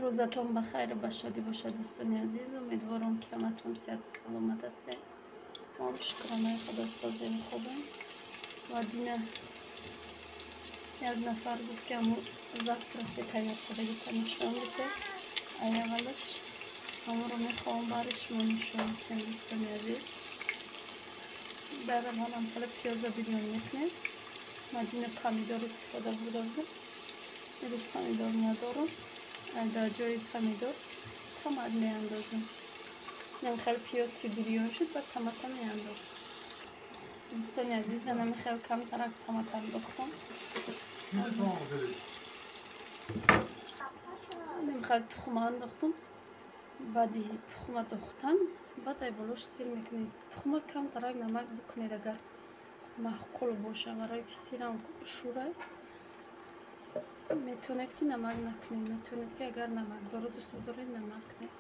Рӯзатон ба хайру ба шодӣ бошад, дӯстони азиз. Умедворам, ки ҳаматон сиҳату саломат ҳастед. Мо шукронаи Худо, созем, хубем. Ва дина як нафар гуфт, ки ҳамун завтраки тайёр шудагита нишон бите. Ай аввалаш ҳамонро мехоҳам бари шумо нишон битем, дӯстони азиз. Дар аввалам хеле пиёза бирён мекунем. Ман дина помидор истифода бурда будам. Имрӯз помидор надорам. Дар ҷои помидор томат меандозам. Хеле пиёз ки бирён шуд, баъд томата меандозам. Дӯстони азиз, анами хеле камтарак томат андохтам. Хеле тухма андохтам. Баъди тухма дохтан, баъд ай болош сир мекунед. Тухма камтарак намак бикунед, агар маъқул боша, барое ки сирам шӯрай. Метавонед, ки намак накунед, метавонед, ки агар намакдору дӯст доред, намак кунед.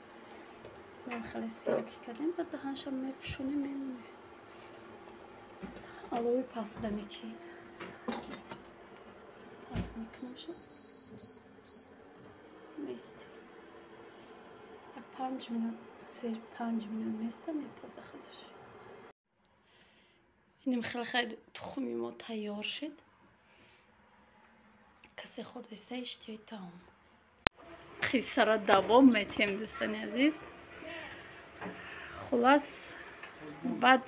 Хеле сира ки кардем, баъд даҳанша мепӯшонем, мемонем. Алови пастдане ки паст мекунем, меистем 5 минут, 3-5 минут места, мепаза худаш. Инем хеле хай тухми мо тайёр шуд. Касе хӯрдиста, иштиҳои таом. Қиссаро давом метиҳем, дӯстони азиз. Хулас, баъд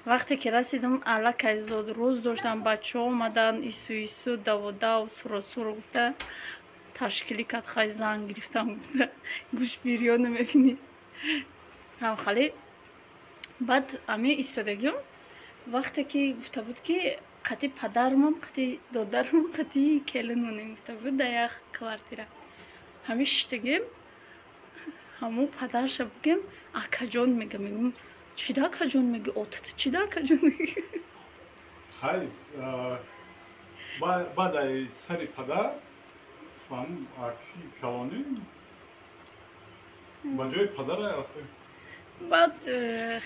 вақте ки расидам, аллакай зодрӯз доштам, бачаҳо омадан, ису ису, даводав, суросур гуфта ташкилӣ кард. Хай, занг гирифтам, гуфта гӯш бирёна мебинӣ ҳамхалӣ. Баъд ами истодагиём, вақте ки гуфта буд, ки қати падармон, қати додарам, қати келинмонем, гуфта буд, дар як квартира ҳами шиштагем. Ҳамун падарша бигем, акаҷон мега. Мегӯм, чида акаҷон меги? Отата чида акаҷон меги? Хай, баъд ай сари падар аки калонӣ ба ҷои падар. Баъд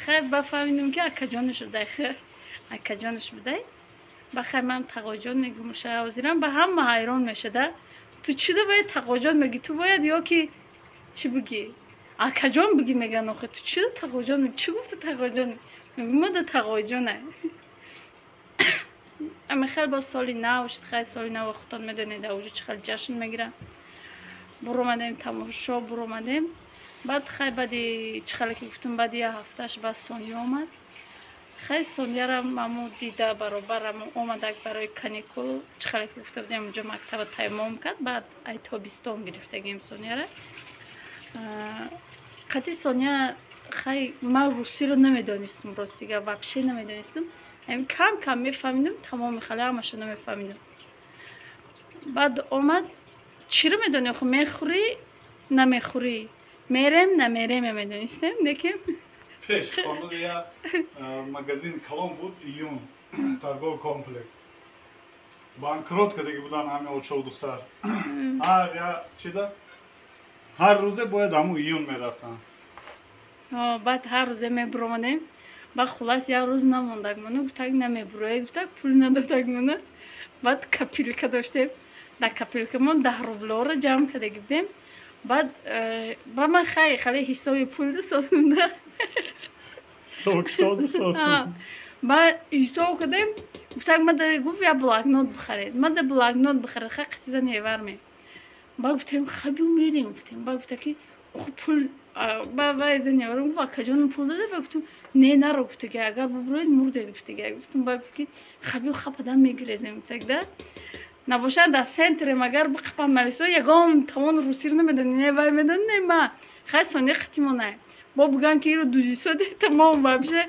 хай, бафаҳмидем, ки акаҷонаш будай, акаҷонаш будай. Ба хай, ман тағоҷон мегӯм. Ҳозирам ба ҳама ҳайрон мешада: ту чида бояд тағоҷон мегӣ? Ту бояд ё ки чӣ бигӣ, акаҷон бигӣ, меган. Охи, ту чида тағоҷон мегӣ? Чӣ гуфта тағоҷон мегӯм? Ма да тағоҷона. Ами хел боз соли нав шуд. Хай, соли нав худтон медонед, ауҷо чӣ хел ҷашн мегиранд. Буромадем тамошо, буромадем. Баъд хай, баъди чӣ хеле ки гуфтум, баъди як ҳафташ баъд Соня омад. Хай, Соняра маму дида баробар омадак барои каникул. Чӣ хеле ки гуфта будем, унҷо мактаба тамом кард, баъд ай тобистон гирифтагем Соняра. Қати Соня хай, ман русиро намедонистум, ростига, вообще намедонистум. Кам кам мефаҳмидум, тамоми хеле ҳамаша намефаҳмидум. Баъд омад, чиро медонӣ охо, мехӯрӣ, намехӯрӣ, мерем, намерем, медонистем, лекин Пеш хона я магазин калон буд, Июн торговый комплекс. Банкрот кардагӣ будан ҳами очову духтар. Ҳар я чида, ҳар рӯзе бояд ҳамун Июн мерафтанд. Баъд ҳар рӯзе мебуромадем. Баъд хулас, як рӯз намондак мона, гуфтак, намебуроед, гуфтак, пул надодак мона. Баъд копилка доштем, дар копилкамон 10 рублоро ҷамъ кардаги будем. Баъд ба ман хай хеле ҳисоби пул дусозунда. Баъд ҳисоб кардем, гуфтак, мада гуфт, як блокнот бихаред, мада блокнот бихаред, хай қитиза невармем. Баъд гуфтем, хай биё, мерем, гуфтем. Баъд гуфта ки пул ба зани гуфт, акаҷонам пул дода. Ба гуфтум, не, наро, гуфтаги, агар бубуроед, мурдед, гуфтаги. Гуфтум, ба гуфт ки хай биё, хападан мегирезем, гуфтаг да набошад, дар центрем, агар биқапан малисо, ягон тамон русиро намедони, не вай медони, не ма. Хай, Соня хатимонай, бо буган ки иро дузисоде, тамом. Вообще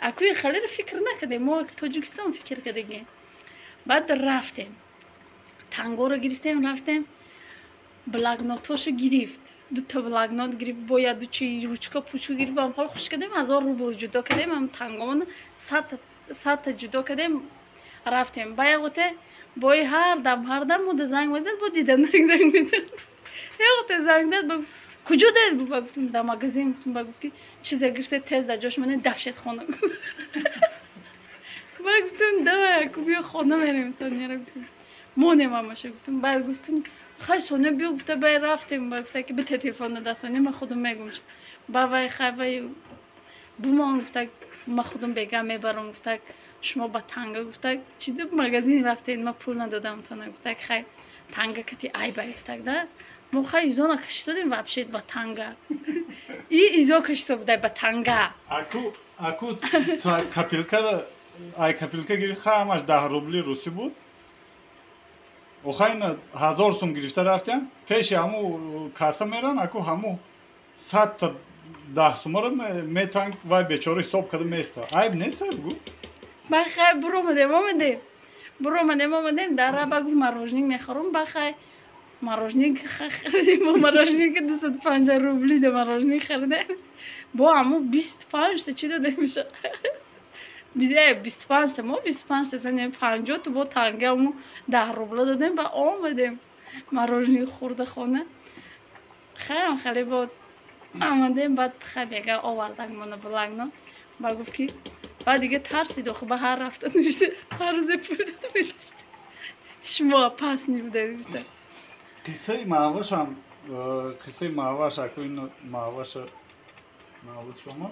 акӯи халеро фикр накардем, мо Тоҷикистон фикр кардагем. Баъд рафтем, тангоро гирифтем, рафтем, блокнотҳошо гирифт, дута блокнот гирифт, бо яду чи ручка пучка гирифт. Ам ҳол хуш кардем, 1000 рубл ҷудо кардем, ам тангомона 100-та ҷудо кардем, рафтем. Ба яготе бои ҳар дам, ҳар дам мода занг мезад, бо диданак занг мезад. Яготе занг зад, куҷо дед? Ба гуфтум, дар магазин, гуфтум. Ба гуфт ки чизе гирифте, тез дар ҷош монед, дафшед хона. Ба гуфтум, давай, ку биё, хона мерем. Соняра гуфтум. Монем ҳамаша гуфтам. Баъд гуфтам хай соня биё гуфта бай рафтем ба гуфта ки бите телефон даст соня ма худам мегум. Ба вай хай вай бумон гуфта ма худам бега мебарам гуфта шумо ба танга гуфта чи магазин рафтед ма пул надодам тона гуфта хай танга кати ай ба гуфта да мо хай изо накашидодем вообще ба танга. И изо кашидо будай ба танга. Аку аку копилка ай копилка гирифт хай ҳамаш 10 рубли русӣ буд. Охай ина 1000 сум гирифта рафтем пеши ҳаму касса меран аку ҳаму 100 та 10 сумаро метанг вай бечора ҳисоб карда места. Айб нест гу? Ба хай буромадем омадем. Буромадем омадем дар раба гуфт мороженик мехӯрам ба хай мороженик харидем бо мороженик 250 рубли да мороженик харидем. Бо ҳаму 25 та чӣ додем меша. 25 та мо 25 та занем 50 та бо танга ҳаму 10 рубла додем ба омадем мороженик хӯрда хона. Хайрам хеле бо омадем баъд хай бега овардаг мона благно. Ба гуфт ки баъд дига тарсид охи ба ҳар рафта ништа ҳар рӯзе пул дода мерафт. Шумо пас нибудед гуфта. Қиссаи маҳвашам қиссаи маҳваш аку ин маҳваша набуд шумо.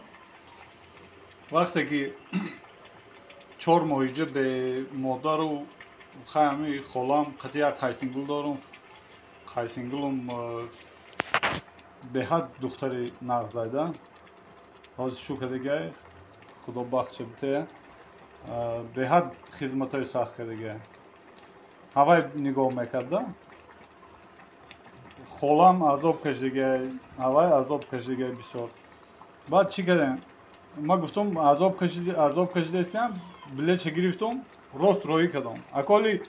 Вақте ки 4 моҳ иҷа бе модару хай ҳами холам қати як қайсингул дорум. Қайсингулум беҳад духтари нағзайда. Ҳозир шу кардагай худо бахтша битея. Беҳад хизматҳои сахт кардагай. Ҳавай нигоҳ мекарда. Холам азоб кашидагай, ҳавай азоб кашидагай бисёр. Баъд чӣ кардем? Ма гуфтам азоб кашидаистам, билетша гирифтум, рост роҳӣ кардам. Аколи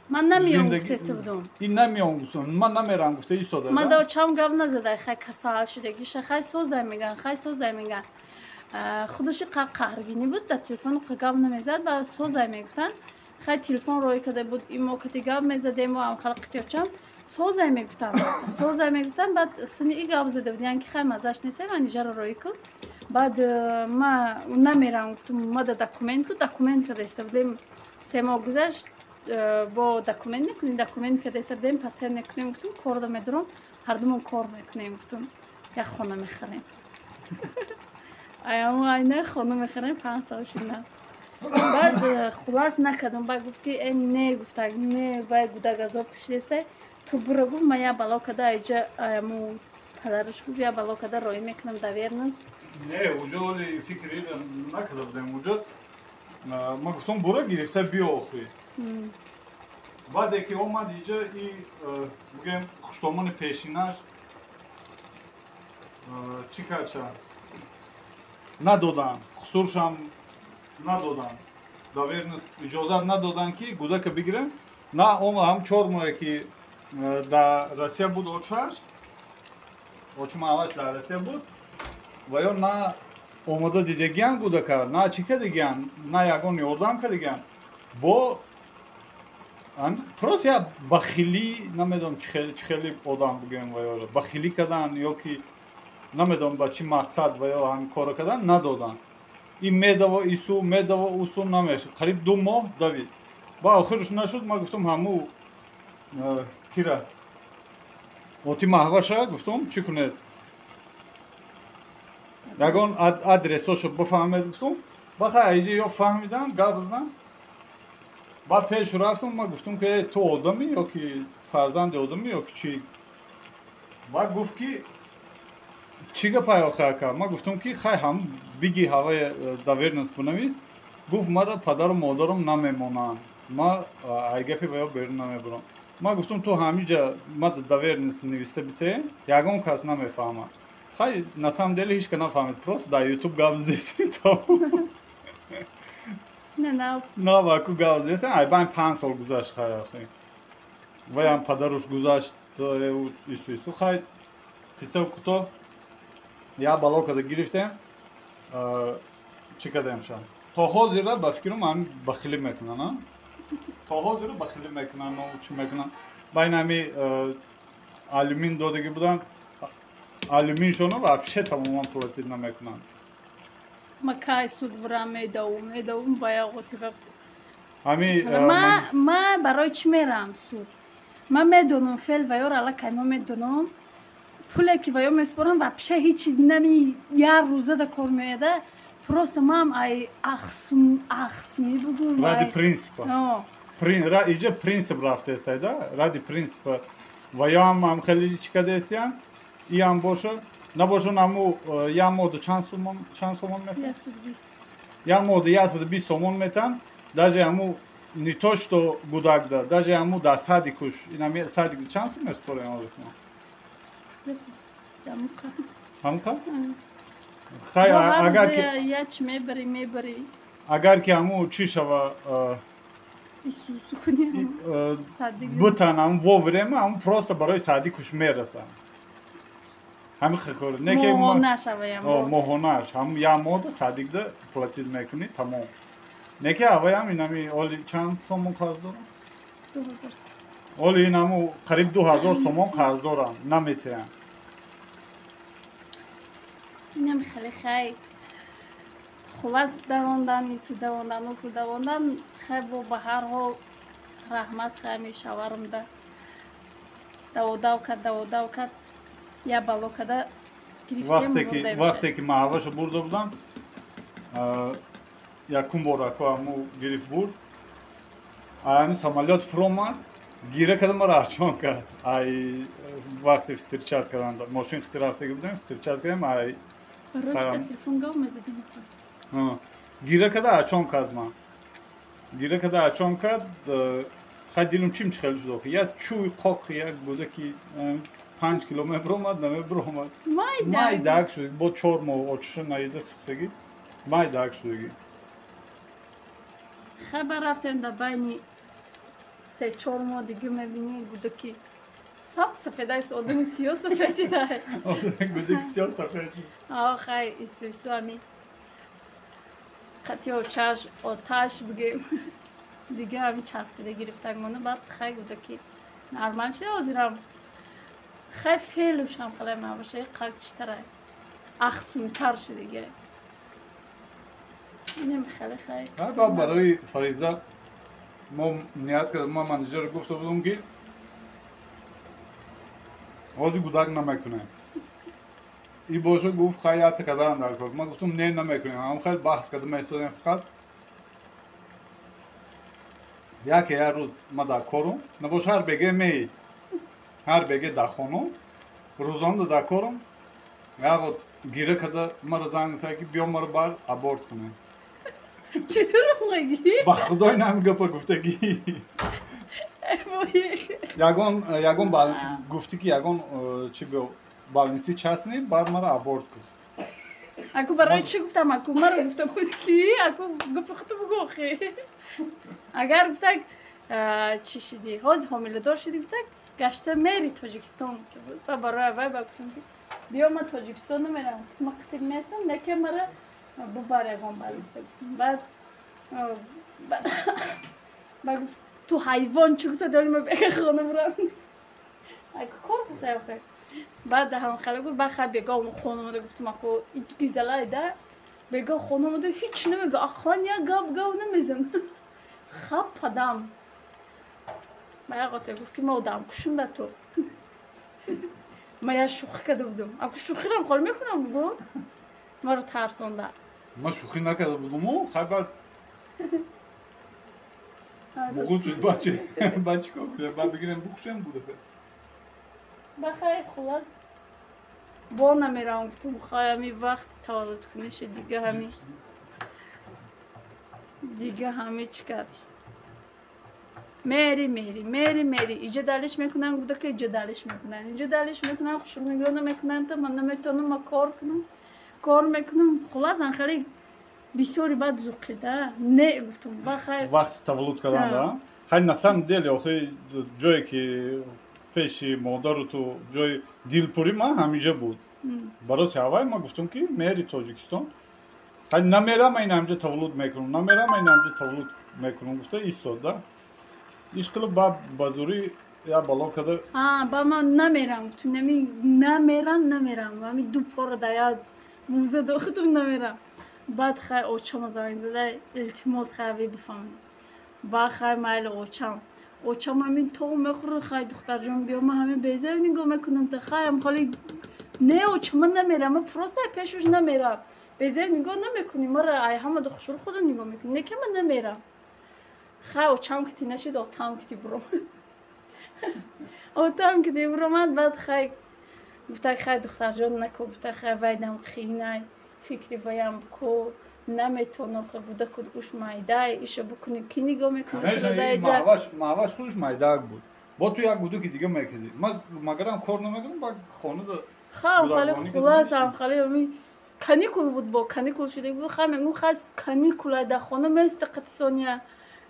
ман намеом гуфтеса будум. Ин намеом гуфтам, ман намерам гуфта истода. Ман да очам гап назада, хай касал шудагиша, хай созай меган, хай созай меган. Худуши қаҳргинӣ буд, дар телефон гап намезад ва созай мегуфтанд. Хай телефон роҳӣ карда буд, имо кати гап мезадем ва ҳамхала қити очам созай мегуфтанд. Созай мегуфтанд, баъд суни и гап зада буд, яъне ки хай маззаш нест, ман ижаро роҳӣ кун. Баъд ма намерам гуфтам, ма да документ ку, документ карда иста будем. 3 моҳ гузашт, бо документ мекунем, документ карда иста будем, патент мекунем, гуфтам кор да медурам, ҳардумон кор мекунем, гуфтам як хона мехарем. Аямо айна хона мехарем, 5 сол шид. Баъд хулас накардам, баъд гуфт ки э не гуфта, не вай гудак азоб кашидеста, ту буро гуфт, ман як бало карда айҷа аяму падараш гуфт як бало карда роҳӣ мекунам доверенность. Не, уҷо оли фикри накарда будем, уҷо ма гуфтам буро гирифта биё охи. Баъде ки омад иҷа и бугем хуштомони пешинаш чӣ кардша? Надоданд, хусуршам надоданд. Доверенность иҷозат надоданд ки гудака бигирем. На омад ҳам 4 моҳе ки дар Россия буд очаш, очи маҳваш дар Россия буд, ва ё на омода дидагиян гудака, на чӣ кардагиян, на ягон ёрдам кардагиян. Бо просто як бахилӣ, намедонам чӣ хеле одам бугем ва ёро бахилӣ кардан ё ки намедонам ба чӣ мақсад ва ё ҳамин корро кардан надоданд. Ин медаво ису, медаво усу намешуд. Қариб 2 моҳ давид. Ба охирш нашуд, ман гуфтам ҳаму кира оти маҳваша гуфтам чӣ кунед? Ягон адресошо бифаҳмед гуфтам. Ба хай айҷа ё фаҳмидам, гап задам. Баъд пешу рафтам, ман гуфтам ки ту одамӣ ё ки фарзанди одамӣ ё ки чӣ? Баъд гуфт ки чӣ гапай охи ака? Ман гуфтам ки хай ҳам биги ҳаваи доверенность бинавис. Гуфт мара падару модарам намемонанд. Ма ай гапи ба ё берун намебурам. Ман гуфтам ту ҳамиҷа ма доверенность нависта бите, ягон кас намефаҳмад. Хай на самом деле ҳеч ка нафаҳмид, просто дар YouTube гап задеси то. Не, на. На, ва ку гап задеси, ай байн 5 сол гузашт хай охи. Ваям падаруш гузашт ису ису хай қисса кӯтоҳ як бало карда гирифтем, чӣ кардем ша? То ҳозира ба фикрам ҳами бахилӣ мекунанд, то ҳозира бахилӣ мекунанд, чӣ мекунанд. Байн ҳами алюмин додагӣ буданд, алюминшонро вообще тамоман платить намекунанд. Ма кай суд бурам медавум, медавум ба як отиба. Ами ма барои чӣ мерам суд? Ман медонам фел ва ёр аллакай ма медонам. Пуле ки ва ё меспорам вообще ҳичи нами як рӯза да кор меояда. Просто ман ай ахсми бугум. Ради принципа. Иҷа принцип рафтесай да, ради принципа. Ва ё ҳам хеле чӣ кадесиян, иам боша, набоша наму як мода чанд сомон метан? 120. Як мода 120 сомон метан, даже ҳаму не то что гудак да, даже ҳаму да садикуш, инами садик чанд сом меспорем ҳозир? Ҳамқа? Хай агар ки яч мебари. Агар ки ҳаму чӣ шава исусу кунем садик бутан ҳаму воврема ҳаму просто барои садикуш мерасам. Ҳами хикор не ки моҳона шаваям. Моҳонаш ҳаму як моҳда садикда платид мекунӣ тамом. Не ки аваям инами оли чанд сомон қарз дорам? 2000 сомон. Оли инаму қариб 2000 сомон қарз дорам, наметиҳам. Инам хеле хай. Хулас давондан, ису давондан, усу давондан, хай бо ба ҳар ҳол раҳмат хай мешаварам да. Даводав кард, я бало када гирифтем. Вақте ки ман ҳаваша бурда будам, якум бор аку ҳаму гирифт бурд. Ами самолёт фуромад, гира када маро арчон кард. Ай вақте встречать карданд, мошин хити рафтаги будем, встречать кардем, ай телефон гав мезадем. Гира када арчон кард ман. Гира када арчон кард, хай дилум чим чи хеле шуд охи. Я чӯй қоқ як буда ки 5 кило мебиромад, намебиромад. Майдак шуд. Бо 4 моҳ очиша наида сухтагӣ. Майдак шудагӣ. Хабар рафтем дар байни 3-4 моҳ дига мебинӣ гудаки саб сафедаст, одами сиё сафед шуда. Гудаки сиё сафед. Хай ису ами қати очаш оташ бигем. Дига ами часпида гирифтак монда, баъд хай гудаки нормал шуда ҳозирам. Хай фелушам қалай мабоша, қак читара ахсумтар шуда. Инам хеле хай. Баъд барои Фариза мо ният кардем, ман менеҷер гуфта будам ки ҳозир гудак намекунем. И боша гуфт хай ята кардан дар кор. Ман гуфтам не намекунем. Ҳам хеле баҳс карда месодем фақат. Яке як рӯз ма дар корум, набоша ҳар беге меи. Ҳар беге дар хонум, рӯзонда дар корум, яғо гира када маро занг зад ки биё маро бар аборт кунем. Чӣ дурӯғ мегӣ? Ба худои нами гапа гуфтагӣ. Ягон гуфтӣ ки ягон чӣ биё балниси частни бар маро аборт кун. Аку барои чӣ гуфтам? Аку маро гуфта буд ки аку гапи худто бугӯ охи. Агар гуфтак чӣ шидӣ? Ҳозир ҳомиладор шидӣ гуфтак гашта мери Тоҷикистон гуфта буд. Ба барои аввал ба гуфтам ки биё ман Тоҷикистон намерам. Гуфтам ман қитиб местам, неке мара бубар ягон балниса гуфтам. Баъд ба гуфт ту ҳайвон чӣ гуфта дорӣ ма бега хона бурам. Аку кор каса охе. Баъд ҳам хеле гуфт ба хай бега хона омада гуфтам аку гизалай да бега хона омада ҳеч намега ақлан як гап гап намезанам. Хаб падам. Ба яғоте гуфт ки ма одам кушум да ту. Ма я шӯхӣ карда будам. Аку шӯхирам хол мекунам бугу. Маро тарсонда. Ма шӯхӣ накарда будуму, хай баъд бугул шуд бачи. Баъд чӣ кор кунем? Баъд бигирем букушем буда. Ба хай хулас бо намеравам гуфтам хай ҳами вақт таваллуд куниши дига ҳами чӣ кард. Мери мери мери мери иҷа далиш мекунанд гуда ки иҷа далиш мекунанд, иҷа далиш мекунанд, хушрӯ намекунанд, ман наметавонам ма кор кунам, кор мекунам. Хулас ан хеле бисёри баъд зуқида. Не гуфтам ба хай вақти таваллуд кардан да? Хай на самом деле охи ҷое ки пеши модару ту ҷои дилпурӣ ман ҳамиҷа буд. Барои ҳавай ман гуфтам ки мери Тоҷикистон. Хай намерам ин ҳамиҷа таваллуд мекунам, намерам ин ҳамиҷа таваллуд мекунам гуфта истод да. Ишқилиб ба зӯрӣ я бало када. Ба ман намерам гуфтам, намерам, намерам. Ами ду пора да я мӯза дохтум намерам. Баъд хай очама занг зада илтимос хай ви бифаҳмед. Ба хай майли очам. Очам ҳамин то мехӯрад, хай духтарҷон биё, ман ҳамин безеб нигоҳ мекунам та хай ам холи не оча ман намерам, ман просто ай пешуш намерам. Безеб нигоҳ намекунӣ, мара ай ҳама хушрӯ худа нигоҳ мекунӣ. Не ки ман намерам. Хай очам кити нашид, отам кити буромад. Отам кити буромад, баъд хай гуфта хай духтарҷон нако, гуфта хай вайдам қинай, фикри ваям ко наметонам, хай гуда куд уш майдай, иша букуни ки нигоҳ мекунад турадаиҷа. Маҳваш худаш майдаак буд. Бо ту як гуду ки дига мекардӣ. Ман магарам кор намекардам, ба хона да хам хали хулас ам хали ами каникул буд, бо каникул шуда буд. Хай мегум хай каникула дар хона места қатисония.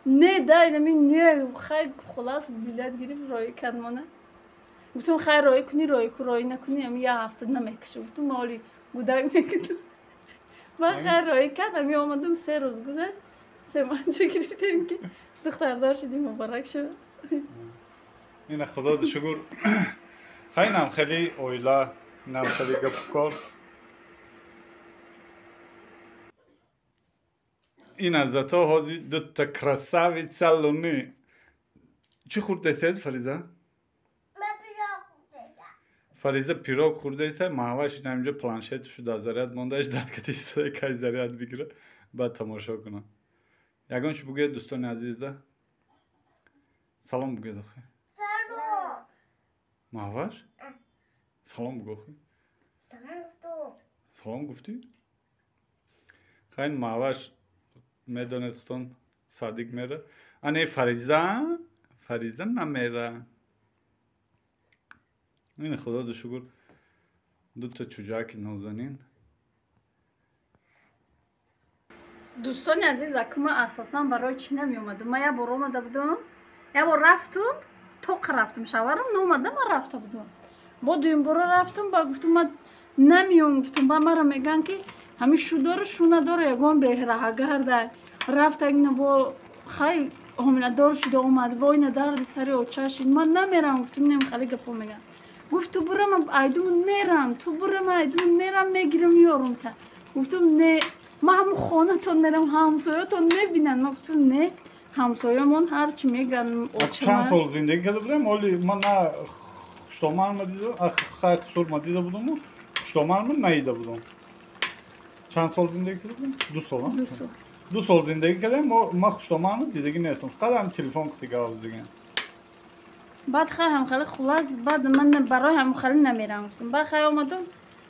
Не дай нами не хай хулас билет гирифт роӣ кард мона. Гуфтум хай роӣ кунӣ роӣ ку, роӣ накунӣ ами як ҳафта намекашам. Гуфтум оли гудак мекунам. Баъд хай роӣ кард, ами омадам 3 рӯз гузашт, 3 манча гирифтем ки духтардор шудӣ, муборак шуд. Ина худо шукр. Хай нам хеле оила, нам хеле гапкор. Ина зато ҳози дута красавица луни. Чӣ хӯрдесед, Фариза? Фариза пирог хӯрдаиса, маҳваш ина инҷо планшетшу дар заряд мондааш, дад када истода кай заряд бигира, баъд тамошо кунам. Ягон чӣ бугӯед дӯстони азизда? Салом бугӯед охи. Салом. Маҳваш? Салом бугӯ охи. Салом гуфтум. Салом гуфтӣ? Хайн маҳваш медонед худтон садик мера. Ане Фариза? Фариза намера. Ин худо шукр дута чуҷаки нозанин. Дӯстони азиз, аку ман асосан барои чӣ намеомадам? Ман як бор омада будам, як бор рафтум, тоқ рафтум, шаварам наомада, ман рафта будам. Бо дуюм бора рафтум, ба гуфтум ман намеом, гуфтум ба мара мегӯянд ки ҳамин шу дору шу надору, ягон беҳраҳагарда. Рафта ина бо хай ҳомиладор шуда омад, бо ина дарди сари очаш, ман намерам, гуфтум нем хали гапо мегӯям. Гуфт ту бура ман айдумун мерам, ту бура ман айдумун мерам, мегирам меёрум та. Гуфтум не, ман ҳамун хонатон мерам, ҳамсоятон мебинанд. Ман гуфтум не, ҳамсоямон ҳарчи мегӯянд. Чанд сол зиндагӣ карда будем, оли ман на хуштоманма дида, хай хусурма дида будуму, хуштоманма наида будум. Чанд сол зиндагӣ карда будем? 2 сол. 2 сол. 2 сол зиндагӣ кардем, ман хуштоманма дидагӣ нестам. Фақат ҳам телефон қити гап задаган. Баъд хай ҳамхали хулас, баъд ман барои ҳамхали намерам гуфтум. Баъд хай омадум,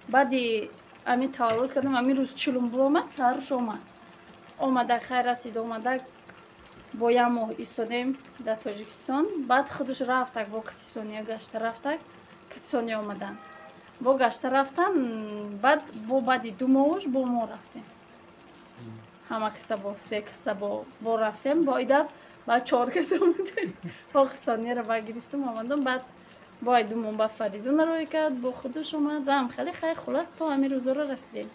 баъди ами таваллуд кардам, ами рӯз чилум буромад, саҳарш омад. Омада хай расид, омада бо як моҳ истодем дар Тоҷикистон. Баъд худаш рафтак бо Катисония гашта рафтак, Катисония омадан. Бо гашта рафтан, баъд бо баъди 2 моҳш бо мо рафтем. Ҳама каса бо 3 каса бо рафтем, бо идаф баъд 4 каса омадем. Бо Қисонияро баъд гирифтум омадум, баъд бо айдумон ба Фаридуна рӯй кард, бо худаш омад ва ҳам хеле хай хулас то ҳамин рӯзоро расидем.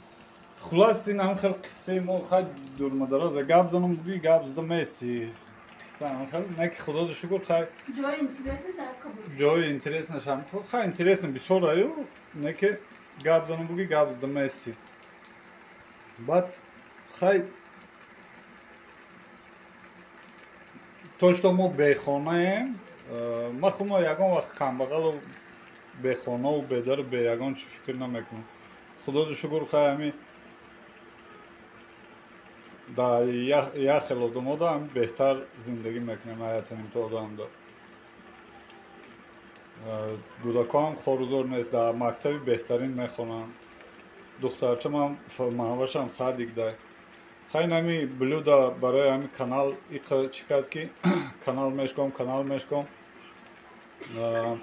Хулас ин ҳам хел қиссаи мо хай дурмадароза гап занам бугӯи гап зада мести. Қисса ҳам хел не ки худоро шукр хай ҷои интереснаш ҳам қабул. Ҷои интереснаш ҳам хай интересно бисёр аю, не ки гап занам бугӯи гап зада мести. Баъд хай то что мо бехонаем, ман худмо ягон вақт камбағалу бехонаву бедару бе ягон чӣ фикр намекунам. Худоро шукр хай ҳами дар як хел одамода ҳами беҳтар зиндагӣ мекунем ҳаятаним то одамда. Кӯдакоам хорузор нест, дар мактаби беҳтарин мехонанд. Духтарчамам маҳвашам садик дай. Хай нами блюда барои ҳами канал иқа чӣ кард ки канал мешком, канал мешком.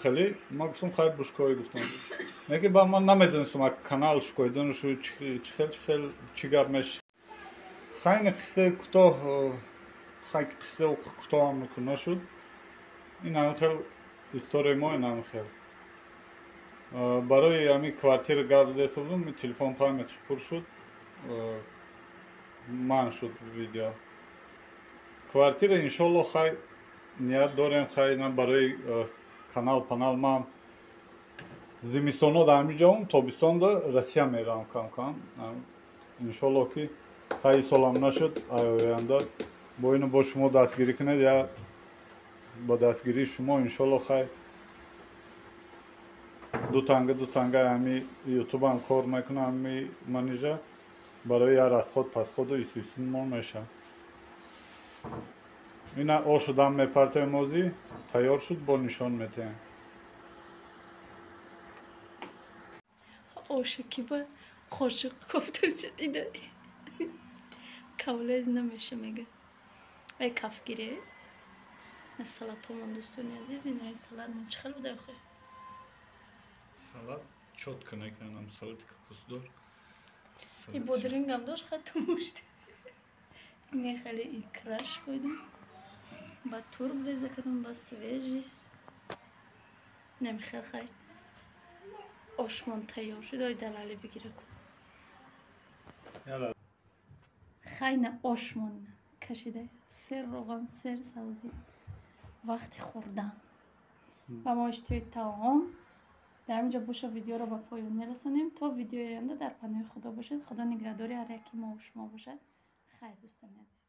Хеле ман гуфтам хай бушкои гуфтам. Не ки ба ман намедонистам ак канал шукоидану чӣ хел чӣ хел чӣ гап меш. Хай не қиссаи кӯтоҳ, хай қиссаи кӯтоҳам нашуд. Ин ҳам хел историяи мо ин ҳам хел. Барои ҳами квартира гап зада будам, телефон памятш пур шуд. Ман шуд видео. Квартира иншолло хай ният дорем, хай на барои канал панал ман зимистоно дар ҳамин ҷоам, тобистонда Россия меравам кам-кам. Иншолло ки хай солам нашуд, оянда Бо ино бо шумо дастгирӣ кунед, я ба дастгирии шумо иншолло хай ду танга ду танга ҳами ютубам кор мекунам, ҳами манижа барои я расход пасходу исусинмон меша. Ина ошу дам мепартоем, озӣ тайёр шуд, бо нишон метиҳем. Оша ки ба қошиқ кофта шуд, ида кавлез намеша мега. Ай кафгире. На салатомон, дӯстони азиз, ина салатмон чӣ хел буда охе? Салат чётко накардам, салати капустдор. И бодрингам дошт, хату мушт. Не хеле икраш койдум. Ба турб реза кардум, ба свежий. Намихел хай. Ошмон тайёр шуд, ой далали бигира ку. Хай на ошмон кашида, сер роған, сер савзӣ. Вақти хӯрдан. Ба мо иштиҳои таом. Дар ҳамин ҷо боша видеоро ба поён мерасонем. То видеои оянда дар паноҳи Худо бошед. Худо нигаҳдори ҳар яки мо шумо бошад. Хайр, дӯстони азиз.